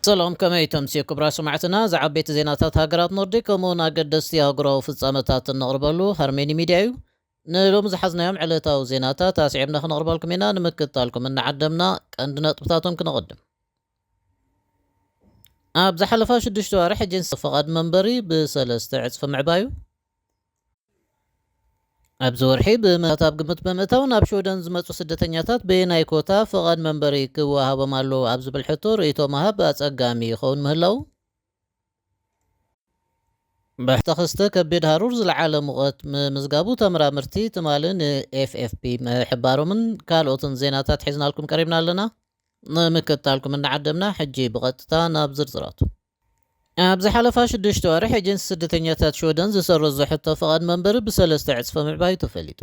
ሰላም፣ ከመይ ተምስዩ ክቡራት ሰማዕትና? ዝዓበይቲ ዜናታት ሃገራት ኖርዲክ ከምኡውን ኣገደስቲ ኣህጉራዊ ፍጻመታት እነቕርበሉ ሃርሜኒ ሚድያ እዩ። ንሎሚ ዝሓዝናዮም ዕለታዊ ዜናታት ኣስዒብና ክነቕርበልኩም ኢና። ንምክትታልኩም እናዓደምና ቀንዲ ነጥብታቶም ክነቐድም። ኣብ ዝሓለፋ ሽዱሽተ ዋርሕ ኤጀንሲ ፍቓድ መንበሪ ብሰለስተ ዕጽፊ ምዕባዩ። ኣብዚ ወርሒ ብመታት ኣብ ግምት ብምእታው ናብ ሽወደን ዝመጹ ስደተኛታት በየናይ ኮታ ፍቓድ መንበሪ ክወሃቦም ኣለዎ ኣብ ዝብል ሕቶ ርእይቶ ምሃብ ኣጸጋሚ ይኸውን ምህላው፣ ብሕተ ክስተ ከቢድ ሃሩር ዝለዓለ ሙቐት ምምዝጋቡ ተመራመርቲ ትማሊ ንኤፍኤፍፒ ምሕባሮምን ካልኦትን ዜናታት ሒዝናልኩም ቀሪብና ኣለና። ንምክትታልኩም እናዓደምና ሕጂ ብቐጥታ ናብ ዝርዝራቱ። ኣብ ዝሓለፋ ሽዱሽተ ዋርሕ ኤጀንሲ ስደተኛታት ሽወደን ዝሰረዞ ሕቶ ፍቓድ መንበሪ ብሰለስተ ዕጽፊ ምዕባዩ ተፈሊጡ።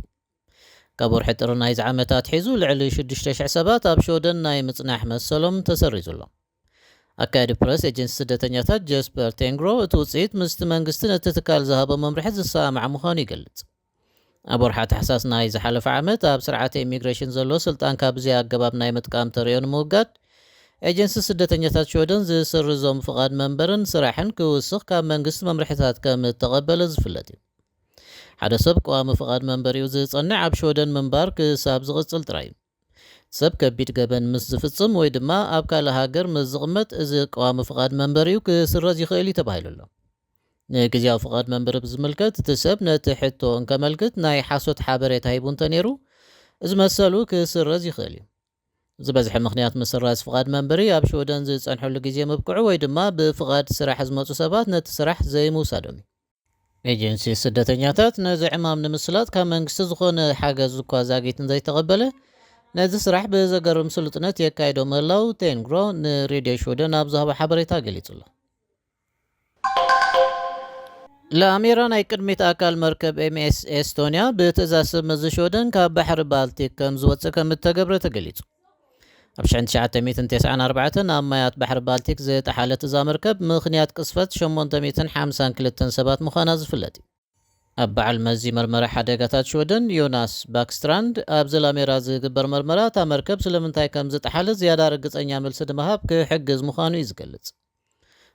ካብ ወርሒ ጥሪ ናይዚ ዓመት ኣትሒዙ ልዕሊ ሽዱሽተ ሽሕ ሰባት ኣብ ሽወደን ናይ ምጽናሕ መሰሎም ተሰሪዙሎም። ኣካያዲ ፕረስ ኤጀንሲ ስደተኛታት ጀስፐር ቴንግሮ እቲ ውጽኢት ምስቲ መንግስቲ ነቲ ትካል ዝሃቦ መምርሒ ዝሰማማዕ ምዃኑ ይገልጽ። ኣብ ወርሓ ታሕሳስ ናይ ዝሓለፈ ዓመት ኣብ ስርዓተ ኢሚግሬሽን ዘሎ ስልጣን ካብ ብዘይ ኣገባብ ናይ ምጥቃም ተርእዮ ንምውጋድ ኤጀንሲ ስደተኛታት ሽወደን ዝስርዞም ፍቓድ መንበርን ስራሕን ክውስኽ ካብ መንግስቲ መምርሕታት ከም እተቐበለ ዝፍለጥ እዩ። ሓደ ሰብ ቀዋሚ ፍቓድ መንበሪኡ ዝጸንዕ ኣብ ሽወደን ምንባር ክሳብ ዝቕጽል ጥራይ እዩ። ሰብ ከቢድ ገበን ምስ ዝፍጽም ወይ ድማ ኣብ ካልእ ሃገር ምስ ዝቕመጥ እዚ ቀዋሚ ፍቓድ መንበሪኡ ክስረዝ ይኽእል እዩ ተባሂሉ ኣሎ። ንግዜያዊ ፍቓድ መንበሪ ብዝምልከት እቲ ሰብ ነቲ ሕቶ እንከመልክት ናይ ሓሶት ሓበሬታ ሂቡ እንተነይሩ እዚ መሰሉ ክስረዝ ይኽእል እዩ። ዝበዝሐ ምኽንያት ምስራዝ ፍቓድ መንበሪ ኣብ ሽወደን ዝጸንሐሉ ግዜ ምብቅዑ ወይ ድማ ብፍቓድ ስራሕ ዝመጹ ሰባት ነቲ ስራሕ ዘይምውሳዶም እዩ። ኤጀንሲ ስደተኛታት ነዚ ዕማም ንምስላጥ ካብ መንግስቲ ዝኾነ ሓገዝ እኳ ዛጊት እንዘይተቐበለ ነዚ ስራሕ ብዘገርም ስሉጥነት የካይዶ ምህላው ቴንግሮ ንሬድዮ ሽወደን ኣብ ዝሃቦ ሓበሬታ ገሊጹ ኣሎ። ላሜራ ናይ ቅድሚት ኣካል መርከብ ኤምኤስ ኤስቶንያ ብትእዛዝ ሰብ መዚ ሽወደን ካብ ባሕሪ ባልቲክ ከም ዝወፅእ ከም እተገብረ ተገሊጹ። ኣብ ሽሕን ትሽዓተ ሚእትን ተስዓን ኣርባዕተን ኣብ ማያት ባሕሪ ባልቲክ ዝጠሓለት እዛ መርከብ ምኽንያት ቅስፈት ሸሞንተ ሚእትን ሓምሳን ክልተን ሰባት ምዃና ዝፍለጥ እዩ። ኣብ በዓል መዚ መርመራ ሓደጋታት ሽወደን ዮናስ ባክስትራንድ ኣብዚ ላሜራ ዝግበር መርመራ እታ መርከብ ስለምንታይ ከም ዝጠሓለት ዝያዳ ርግጸኛ መልሲ ንምሃብ ክሕግዝ ምዃኑ እዩ ዝገልጽ።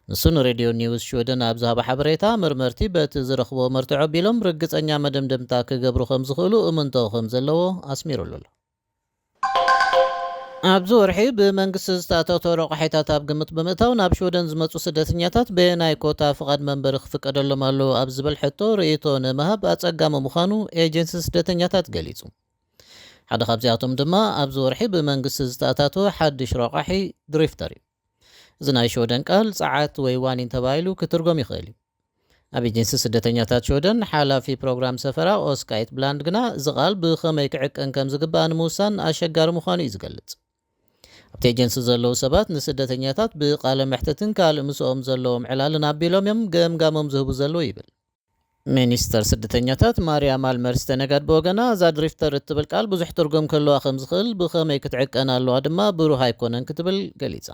ንሱ ንሬድዮ ኒውስ ሽወደን ኣብ ዝሃቦ ሓበሬታ መርመርቲ በቲ ዝረኽቦ መርትዖ ኣቢሎም ርግጸኛ መደምደምታ ክገብሩ ከም ዝኽእሉ እምንቶ ከም ዘለዎ ኣስሚሩሉ ኣሎ። ኣብዚ ወርሒ ብመንግስቲ ዝተኣታተወ ረቑሒታት ኣብ ግምት ብምእታው ናብ ሽወደን ዝመጹ ስደተኛታት በየናይ ኮታ ፍቓድ መንበሪ ክፍቀደሎም ኣለዎ ኣብ ዝብል ሕቶ ርእይቶ ንምሃብ ኣጸጋሚ ምዃኑ ኤጀንሲ ስደተኛታት ገሊጹ። ሓደ ካብዚኣቶም ድማ ኣብዚ ወርሒ ብመንግስቲ ዝተኣታተወ ሓድሽ ረቋሒ ድሪፍተር እዩ። እዚ ናይ ሽወደን ቃል ጸዓት ወይ ዋኒን ተባሂሉ ክትርጎም ይኽእል እዩ። ኣብ ኤጀንሲ ስደተኛታት ሽወደን ሓላፊ ፕሮግራም ሰፈራ ኦስካይት ብላንድ ግና እዚ ቃል ብኸመይ ክዕቀን ከም ዝግባእ ንምውሳን ኣሸጋሪ ምዃኑ እዩ ዝገልጽ። ኣብቲ ኤጀንሲ ዘለዉ ሰባት ንስደተኛታት ብቃለ መሕትትን ካልእ ምስኦም ዘለዎም ዕላልን ኣቢሎም እዮም ገምጋሞም ዝህቡ ዘለዉ ይብል። ሚኒስተር ስደተኛታት ማርያ ማልመር ስተነጋድ ብወገና እዛ ድሪፍተር እትብል ቃል ብዙሕ ትርጉም ክህልዋ ከም ዝኽእል ብኸመይ ክትዕቀን ኣለዋ ድማ ብሩህ ኣይኮነን ክትብል ገሊጻ።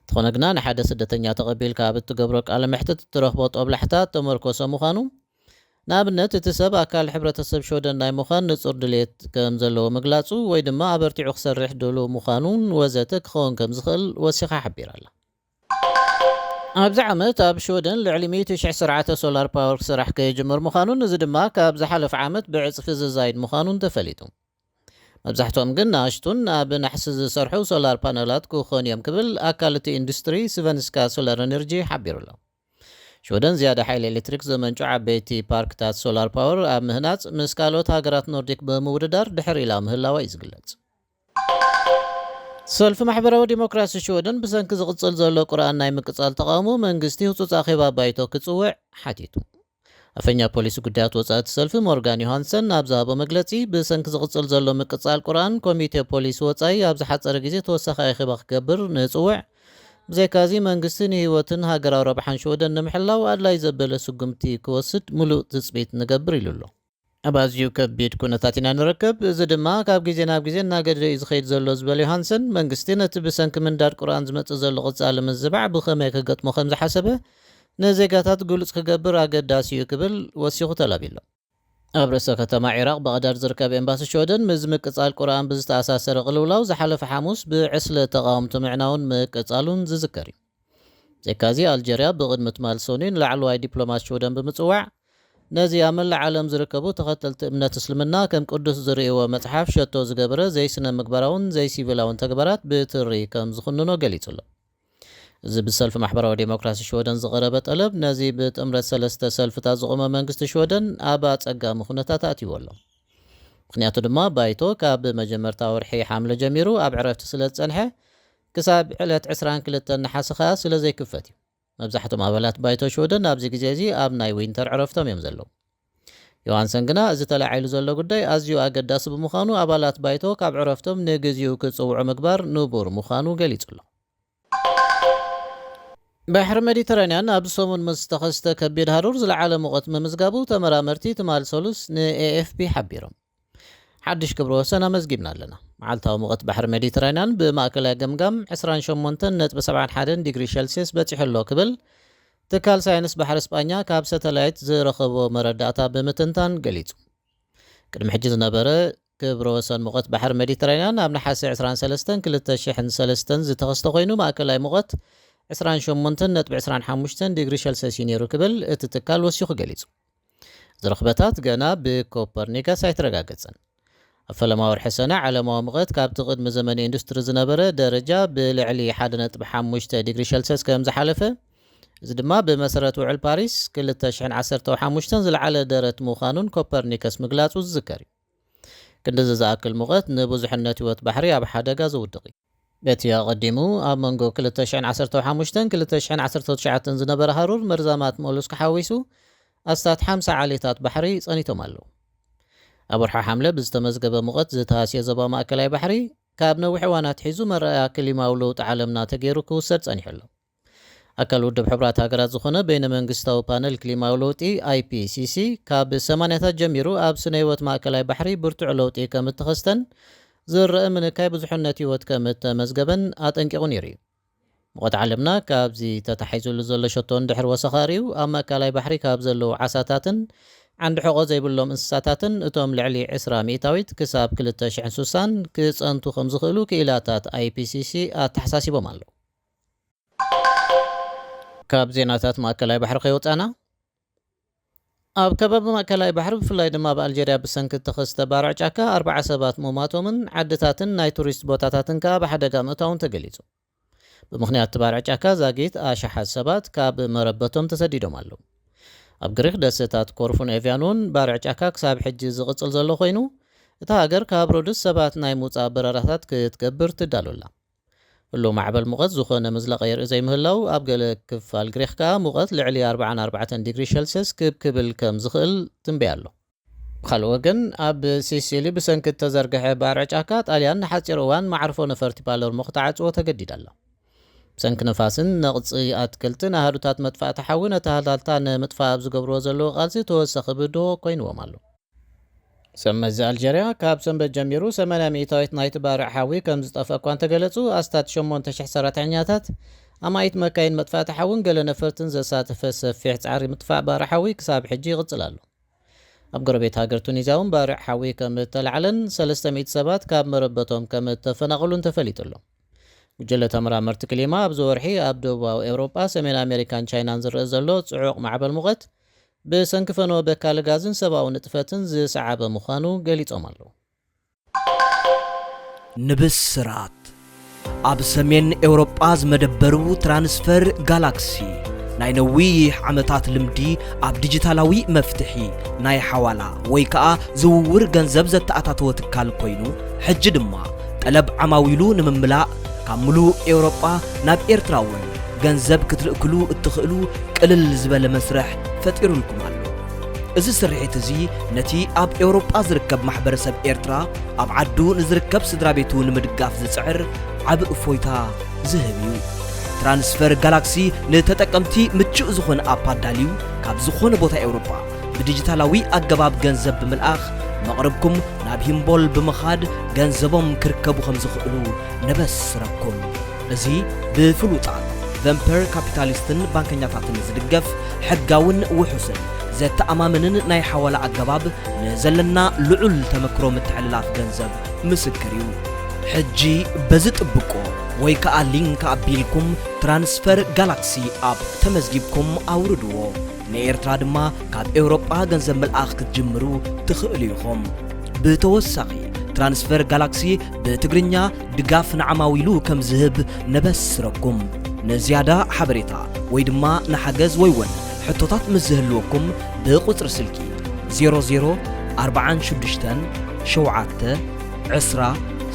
እንተኾነ ግና ንሓደ ስደተኛ ተቐቢልካ ኣብ እትገብሮ ቃለ መሕትት እትረኽቦ ጦብላሕታ እተመርኮሰ ምዃኑ፣ ንኣብነት እቲ ሰብ ኣካል ሕብረተሰብ ሽወደን ናይ ምዃን ንጹር ድሌት ከም ዘለዎ ምግላጹ ወይ ድማ ኣበርቲዑ ክሰርሕ ድሉው ምዃኑን ወዘተ ክኸውን ከም ዝኽእል ወሲኻ ሓቢራ ኣላ። ኣብዚ ዓመት ኣብ ሽወደን ልዕሊ ሚእቲ ሽሕ ስርዓተ ሶላር ፓወር ክስራሕ ክጅምር ምዃኑን እዚ ድማ ካብ ዝሓለፈ ዓመት ብዕጽፊ ዝዛይድ ምዃኑን ተፈሊጡ። መብዛሕትኦም ግን ንኣሽቱን ኣብ ናሕሲ ዝሰርሑ ሶላር ፓነላት ክኾኑ እዮም ክብል ኣካል እቲ ኢንዱስትሪ ስቨንስካ ሶላር ኤነርጂ ሓቢሩ ኣሎ። ሽወደን ዝያዳ ሓይሊ ኤሌክትሪክ ዘመንጩ ዓበይቲ ፓርክታት ሶላር ፓወር ኣብ ምህናጽ ምስ ካልኦት ሃገራት ኖርዲክ ብምውድዳር ድሕር ኢላ ምህላዋ እዩ ዝግለጽ። ሰልፊ ማሕበራዊ ዲሞክራሲ ሽወደን ብሰንኪ ዝቕጽል ዘሎ ቁርኣን ናይ ምቅጻል ተቓውሞ መንግስቲ ህጹጽ ኣኼባ ባይቶ ክጽውዕ ሓቲቱ። ኣፈኛ ፖሊሲ ጉዳያት ወጻኢ እቲ ሰልፊ ሞርጋን ዮሃንሰን ኣብ ዝሃቦ መግለጺ ብሰንኪ ዝቕጽል ዘሎ ምቅጻል ቁርኣን ኮሚቴ ፖሊሲ ወጻኢ ኣብ ዝሓጸረ ግዜ ተወሳኺ ኣኼባ ክገብር ንጽውዕ። ብዘይካዚ መንግስቲ ንህይወትን ሃገራዊ ረብሓን ሽወደን ንምሕላው ኣድላይ ዘበለ ስጉምቲ ክወስድ ምሉእ ትጽቢት ንገብር ኢሉ ኣሎ። ኣብ ኣዝዩ ከቢድ ኩነታት ኢና ንርከብ፣ እዚ ድማ ካብ ግዜ ናብ ግዜ እናገደደ እዩ ዝኸይድ ዘሎ ዝበለ ዮሃንሰን መንግስቲ ነቲ ብሰንኪ ምንዳድ ቁርኣን ዝመጽእ ዘሎ ቅጻሊ ምዝባዕ ብኸመይ ክገጥሞ ከም ዝሓሰበ ንዜጋታት ግሉጽ ክገብር ኣገዳሲ እዩ ክብል ወሲኹ ተላቢሎ። ኣብ ርእሰ ከተማ ዒራቕ ባቕዳድ ዝርከብ ኤምባሲ ሽወደን ምስ ምቅጻል ቁርኣን ብዝተኣሳሰረ ቅልውላው ዝሓለፈ ሓሙስ ብዕስለ ተቓወምቲ ምዕናውን ምቅጻሉን ዝዝከር እዩ። ደካዚ ኣልጀርያ ብቕድሚ ትማል ሰኑይ ንላዕለዋይ ዲፕሎማት ሽወደን ብምጽዋዕ፣ ነዚ ኣብ መላእ ዓለም ዝርከቡ ተኸተልቲ እምነት እስልምና ከም ቅዱስ ዝርእይዎ መጽሓፍ ሸቶ ዝገበረ ዘይስነ ምግባራውን ዘይሲቪላውን ተግባራት ብትሪ ከም ዝኹንኖ ገሊጹ ኣሎ። እዚ ብሰልፊ ማሕበራዊ ዴሞክራሲ ሽወደን ዝቐረበ ጠለብ፣ ነዚ ብጥምረት ሰለስተ ሰልፍታት ዝቖመ መንግስቲ ሽወደን ኣብ ኣጸጋሚ ኩነታት ኣእትይዎ ኣሎ። ምኽንያቱ ድማ፣ ባይቶ ካብ መጀመርታ ወርሒ ሓምለ ጀሚሩ ኣብ ዕረፍቲ ስለ ዝጸንሐ፣ ክሳብ ዕለት ዕስራን ክልተን ነሓሰ ከኣ ስለ ዘይክፈት እዩ። መብዛሕትኦም ኣባላት ባይቶ ሽወደን ኣብዚ ግዜ እዚ ኣብ ናይ ዊንተር ዕረፍቶም እዮም ዘለዉ። ዮሃንሰን ግና፣ እዚ ተላዒሉ ዘሎ ጉዳይ ኣዝዩ ኣገዳሲ ብምዃኑ፣ ኣባላት ባይቶ ካብ ዕረፍቶም ንግዚኡ ክጽውዑ ምግባር ንቡር ምዃኑ ገሊጹ ኣሎ። ባሕሪ ሜዲተራንያን ኣብዚ ሰሙን ምስ ተኸስተ ከቢድ ሃሩር ዝለዓለ ሙቐት ምምዝጋቡ ተመራመርቲ ትማል ሰሉስ ንኤኤፍፒ ሓቢሮም። ሓድሽ ክብረ ወሰን ኣመዝጊብና ኣለና። መዓልታዊ ሙቐት ባሕሪ ሜዲተራንያን ብማእከላይ ገምጋም ዕስራን ሸሞንተን ነጥቢ ሰብዓን ሓደን ዲግሪ ሸልስየስ በጺሑ ኣሎ ክብል ትካል ሳይንስ ባሕሪ ስጳኛ ካብ ሳተላይት ዝረኸቦ መረዳእታ ብምትንታን ገሊጹ። ቅድሚ ሕጂ ዝነበረ ክብረ ወሰን ሙቐት ባሕሪ ሜዲተራንያን ኣብ ነሓሰ ዕስራን ሰለስተን ክልተ ሽሕን ሰለስተን ዝተኸስተ ኮይኑ፣ ማእከላይ ሙቐት ዕስራን ሸሞንተን ነጥቢ ዕስራን ሓሙሽተን ዲግሪ ሸልስየስ እዩ ነይሩ ክብል እቲ ትካል ወሲኹ ገሊጹ። እዚ ርኽበታት ገና ብኮፐርኒከስ ኣይተረጋገጸን። ኣብ ፈለማ ወርሒ ሰነ ዓለማዊ ሙቐት ካብቲ ቅድሚ ዘመነ ኢንዱስትሪ ዝነበረ ደረጃ ብልዕሊ ሓደ ነጥቢ ሓሙሽተ ዲግሪ ሸልስየስ ከም ዝሓለፈ፣ እዚ ድማ ብመሰረት ውዕል ፓሪስ ክልተ ሽሕን ዓሰርተው ሓሙሽተን ዝለዓለ ደረት ምዃኑን ኮፐርኒከስ ምግላጹ ዝዝከር እዩ። ክንድዚ ዝኣክል ሙቐት ንብዙሕነት ህይወት ባሕሪ ኣብ ሓደጋ ዘውድቕ እዩ። በቲ ኣቐዲሙ ኣብ መንጎ ክልተ ሽሕን ዓሰርተው ሓሙሽተን ክልተ ሽሕን ዓሰርተው ትሽዓተን ዝነበረ ሃሩር መርዛማት ሞሉስክ ሓዊሱ ኣስታት ሓምሳ ዓሌታት ባሕሪ ጸኒቶም ኣለዉ። ኣብ ወርሒ ሓምለ ብዝተመዝገበ ሙቐት ዝተሃስየ ዞባ ማእከላይ ባሕሪ ካብ ነዊሕ እዋን ኣትሒዙ መረኣያ ክሊማዊ ለውጢ ዓለምና ተገይሩ ክውሰድ ጸኒሑ ኣሎ። ኣካል ውድብ ሕቡራት ሃገራት ዝኾነ በይነ መንግስታዊ ፓነል ክሊማዊ ለውጢ፣ ኣይፒሲሲ፣ ካብ ሰማንያታት ጀሚሩ ኣብ ስነ ህይወት ማእከላይ ባሕሪ ብርቱዕ ለውጢ ከም እተኸስተን ዝረአ ምንካይ ብዙሕነት ህይወት ከም እተመዝገበን ኣጠንቂቑ ነይሩ እዩ። ሙቐት ዓለምና ካብዚ ተታሒዙሉ ዘሎ ሸቶ እንድሕር ወሰኸ ኣርእዩ፣ ኣብ ማእከላይ ባሕሪ ካብ ዘለዉ ዓሳታትን ዓንዲ ሕቖ ዘይብሎም እንስሳታትን እቶም ልዕሊ ዕስራ ሚእታዊት ክሳብ ክልተ ሽሕን ስሳን ክጸንቱ ከም ዝኽእሉ ክኢላታት ኣይፒሲሲ ኣተሓሳሲቦም ኣለዉ። ካብ ዜናታት ማእከላይ ባሕሪ ከይወጻና፣ ኣብ ከባቢ ማእከላይ ባሕሪ፣ ብፍላይ ድማ ኣብ ኣልጀርያ፣ ብሰንኪ እተኸስተ ባርዕ ጫካ ኣርባዓ ሰባት ምሟቶምን ዓድታትን ናይ ቱሪስት ቦታታትን ከኣ ብሓደጋ ምእታውን ተገሊጹ። ብምኽንያት እቲ ባርዕ ጫካ፣ ዛጊት ኣሽሓት ሰባት ካብ መረበቶም ተሰዲዶም ኣለዉ። ኣብ ግሪኽ፣ ደሴታት ኮርፉን ኤቪያን እውን ባርዕ ጫካ ክሳብ ሕጂ ዝቕጽል ዘሎ ኮይኑ፣ እታ ሃገር ካብ ሮድስ ሰባት ናይ ምውጻእ በረራታት ክትገብር ትዳሎ ኣላ። ህሉው ማዕበል ሙቐት ዝኾነ ምዝለቕ የርኢ ዘይምህላው፣ ኣብ ገለ ክፋል ግሪኽ ከኣ ሙቐት ልዕሊ ኣርባዓን ኣርባዕተን ዲግሪ ሸልስየስ ክብ ክብል ከም ዝኽእል ትንበያ ኣሎ። ብኻልእ ወገን፣ ኣብ ሲሲሊ ብሰንኪ እተዘርግሐ ባርዕ ጫካ፣ ጣልያን ንሓጺር እዋን መዓርፎ ነፈርቲ ፓለርሞ ክትዓጽዎ ተገዲዳ ኣላ። ብሰንኪ ንፋስን ነቕጺ ኣትክልትን፣ ኣሃዱታት መጥፋእቲ ሓዊ ነቲ ሃልታልታ ንምጥፋእ ኣብ ዝገብርዎ ዘለዉ ቃልሲ ተወሳኺ ብድሆ ኮይንዎም ኣሎ። ሰብ መዚ ኣልጀርያ፣ ካብ ሰንበት ጀሚሩ ሰማንያ ሚእታዊት ናይቲ ባርዕ ሓዊ ከም ዝጠፍአ እኳ እንተገለጹ፣ ኣስታት ሸሞንተ ሽሕ ሰራሕተኛታት ኣማኢት መካይን መጥፋእቲ ሓውን ገለ ነፈርትን ዘሳተፈ ሰፊሕ ጻዕሪ ምጥፋእ ባርዕ ሓዊ ክሳብ ሕጂ ይቕጽል ኣሎ። ኣብ ጎረቤት ሃገር ቱኒዝያ እውን ባርዕ ሓዊ ከም እተላዕለን ሰለስተ ሚእቲ ሰባት ካብ መረበቶም ከም እተፈናቐሉን ተፈሊጡ ኣሎ። ጉጅለ ተመራመርቲ ክሊማ ኣብዚ ወርሒ ኣብ ደቡባዊ ኤውሮጳ፣ ሰሜን ኣሜሪካን ቻይናን ዝረአ ዘሎ ጽዑቕ ማዕበል ሙቐት፣ ብሰንኪ ፈነወ በካሊ ጋዝን ሰብኣዊ ንጥፈትን ዝሰዓበ ምዃኑ ገሊጾም ኣለዉ። ንብስራት ኣብ ሰሜን ኤውሮጳ ዝመደበሩ ትራንስፈር ጋላክሲ ናይ ነዊሕ ዓመታት ልምዲ ኣብ ዲጂታላዊ መፍትሒ ናይ ሓዋላ ወይ ከኣ ዝውውር ገንዘብ ዘተኣታተወ ትካል ኮይኑ፣ ሕጂ ድማ ጠለብ ዓማዊሉ ንምምላእ ካብ ምሉእ ኤውሮጳ ናብ ኤርትራ እውን ገንዘብ ክትልእክሉ እትኽእሉ ቅልል ዝበለ መስርሕ ፈጢሩልኩም ኣሎ። እዚ ስርሒት እዚ ነቲ ኣብ ኤውሮጳ ዝርከብ ማሕበረሰብ ኤርትራ ኣብ ዓዱ ንዝርከብ ስድራ ቤቱ ንምድጋፍ ዝጽዕር ዓቢ እፎይታ ዝህብ እዩ። ትራንስፈር ጋላክሲ ንተጠቀምቲ ምቹእ ዝኾነ ኣፕ ኣዳልዩ ካብ ዝኾነ ቦታ ኤውሮጳ ብዲጂታላዊ ኣገባብ ገንዘብ ብምልኣኽ መቕርብኩም ናብ ሂምቦል ብምኻድ ገንዘቦም ክርከቡ ከም ዝኽእሉ ነበስረኩም። እዚ ብፍሉጣት ቨምፐር ካፒታሊስትን ባንከኛታትን ዝድገፍ ሕጋውን ውሑስን ዘተኣማምንን ናይ ሓዋላ ኣገባብ ንዘለና ልዑል ተመክሮ ምትሕልላፍ ገንዘብ ምስክር እዩ። ሕጂ በዚ ጥብቆ ወይ ከዓ ሊንክ ኣቢልኩም ትራንስፈር ጋላክሲ ኣፕ ተመዝጊብኩም ኣውርድዎ። ንኤርትራ ድማ ካብ ኤውሮጳ ገንዘብ ምልኣኽ ክትጅምሩ ትኽእሉ ኢኹም። ብተወሳኺ ትራንስፈር ጋላክሲ ብትግርኛ ድጋፍ ንዓማዊሉ ከም ዝህብ ነበስረኩም። ንዝያዳ ሓበሬታ ወይ ድማ ንሓገዝ ወይ እውን ሕቶታት ምስ ዝህልወኩም ብቁጽሪ ስልኪ ዜሮ ዜሮ ኣርባዓን ሽዱሽተን ሸውዓተ ዕስራ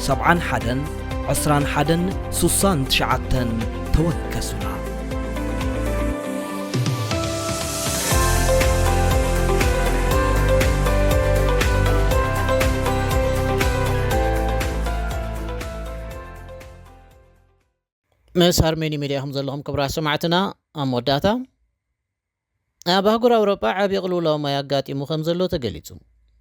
ሰብዓን ሓደን ዕስራን ሓደን ሱሳን ትሽዓተን ተወከሱና። ምስ ሃርመኒ ሚድያ ኢኹም ዘለኹም ክቡራት ሰማዕትና። ኣብ መወዳእታ ኣብ ኣህጉር ኣውሮጳ ዓቢ ቅልውላው ማይ ኣጋጢሙ ከም ዘሎ ተገሊጹ።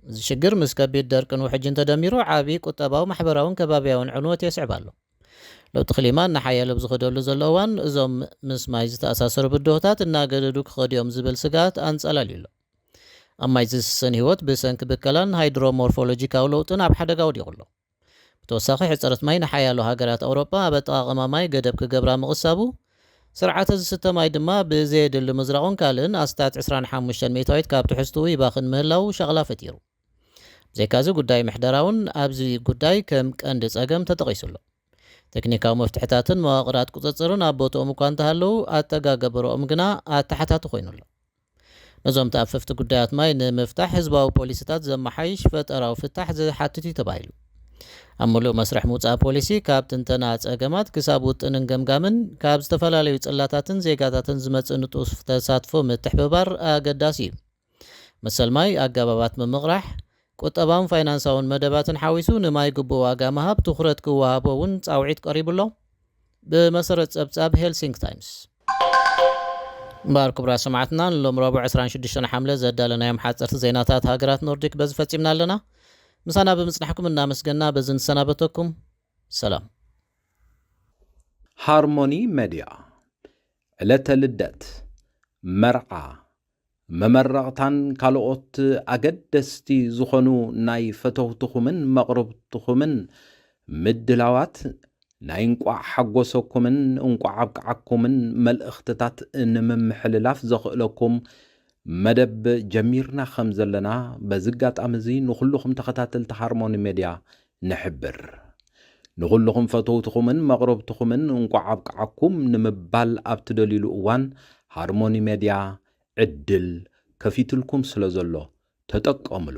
እዚ ሽግር ምስ ከቢድ ደርቅን ውሕጅን ተደሚሩ ዓቢ ቁጠባዊ፣ ማሕበራውን ከባብያውን ዕንወት የስዕብ ኣሎ። ለውጢ ክሊማ እናሓየለ ኣብ ዝኸደሉ ዘሎ እዋን እዞም ምስ ማይ ዝተኣሳሰሩ ብድሆታት እናገደዱ ክኸዱ እዮም ዝብል ስግኣት ኣንጸላልዩ ኣሎ። ኣብ ማይ ዝስሰን ህይወት ብሰንኪ ብከላን ሃይድሮሞርፎሎጂካዊ ለውጥን ኣብ ሓደጋ ወዲቑ ኣሎ። ብተወሳኺ ሕጽረት ማይ ንሓያሎ ሃገራት ኣውሮጳ ኣብ ኣጠቓቕማ ማይ ገደብ ክገብራ ምቕሳቡ፣ ስርዓተ ዝስተ ማይ ድማ ብዘየድሊ ምዝራቑን ካልእን ኣስታት ዕስራን ሓሙሽተን ሚእታዊት ካብ ትሕዝትኡ ይባኽን ምህላው ሻቕላ ፈጢሩ። ብዘይካዚ ጉዳይ ምሕደራ እውን ኣብዚ ጉዳይ ከም ቀንዲ ጸገም ተጠቒሱ ኣሎ። ቴክኒካዊ መፍትሕታትን መዋቕራት ቁጽጽርን ኣብ ቦትኦም እኳ እንተሃለዉ ኣተጋገብረኦም ግና ኣተሓታቲ ኮይኑ ኣሎ። ነዞም ተኣፈፍቲ ጉዳያት ማይ ንምፍታሕ ህዝባዊ ፖሊሲታት ዘመሓይሽ ፈጠራዊ ፍታሕ ዝሓትት እዩ ተባሂሉ። ኣብ ምሉእ መስርሕ ምውጻእ ፖሊሲ ካብ ትንተና ጸገማት ክሳብ ውጥንን ገምጋምን ካብ ዝተፈላለዩ ጽላታትን ዜጋታትን ዝመጽእ ንጡፍ ተሳትፎ ምትሕብባር ኣገዳሲ እዩ። መሰል ማይ ኣገባባት ምምቕራሕ፣ ቁጠባውን ፋይናንሳውን መደባትን ሓዊሱ ንማይ ግቡእ ዋጋ ምሃብ ትኹረት ክወሃቦ እውን ጻውዒት ቀሪቡ ኣሎ። ብመሰረት ጸብጻብ ሄልሲንክ ታይምስ። እምበኣር ክቡራት ሰማዕትና ንሎም ረቡዕ ዕስራን ሽዱሽተን ሓምለ ዘዳለናዮም ሓጸርቲ ዜናታት ሃገራት ኖርዲክ በዚ ፈጺምና ኣለና። ምሳና ብምጽናሕኩም እናመስገና በዚ ንሰናበተኩም። ሰላም። ሃርሞኒ ሜድያ ዕለተ ልደት፣ መርዓ፣ መመረቕታን ካልኦት ኣገደስቲ ዝኾኑ ናይ ፈተውትኹምን መቕርብትኹምን ምድላዋት ናይ እንቋዕ ሓጎሰኩምን እንቋዕ ኣብቅዓኩምን መልእኽትታት ንምምሕልላፍ ዘኽእለኩም መደብ ጀሚርና ከም ዘለና በዚ ኣጋጣሚ እዚ ንኹልኹም ተኸታተልቲ ሃርሞኒ ሜድያ ንሕብር። ንኹልኹም ፈተውትኹምን መቕረብትኹምን እንቋዕ ኣብቅዓኩም ንምባል ኣብ ትደልዩሉ እዋን ሃርሞኒ ሜድያ ዕድል ከፊትልኩም ስለ ዘሎ ተጠቀምሉ።